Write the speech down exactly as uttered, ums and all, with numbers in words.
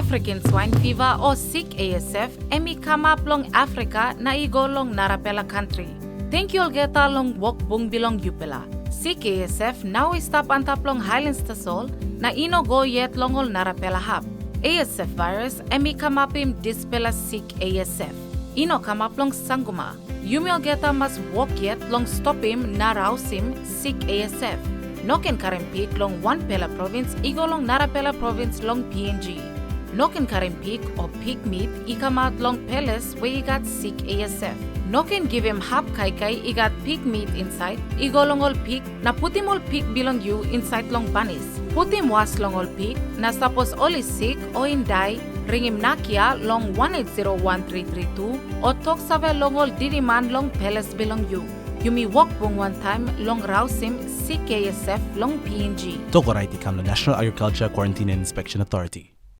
African swine fever o sik A S F em i kamap long Afrika na i go long narapela kantri. Tenkyu olgeta long wok bung bilong yupela. Sik A S F nau i stap antap long Highlands tasol, na i no go yet long ol narapela hap. A S F virus em i kamapim dispela sik A S F. I no kamap long sanguma. Yumi olgeta mas wok yet long stopim na rausim sik A S F. No ken karim pik long wanpela provins i go long narapela provins long P N G. No ken karim pik o pik mit i kamap long peles we i gat sik A S F. No ken givim hap kaikai i gat pik mit insait i go long ol pik na putim ol pik bilong yu insait long banis. Putim was long ol pik, na sapos ol i sik o i dai, ringim nakia long one eight zero one three three two o tok save long ol diriman long peles bilong yu. Yumi wok bung wantaim long rausim sik A S F long P N G. Tok orait i kam long National Agriculture Quarantine and Inspection Authority.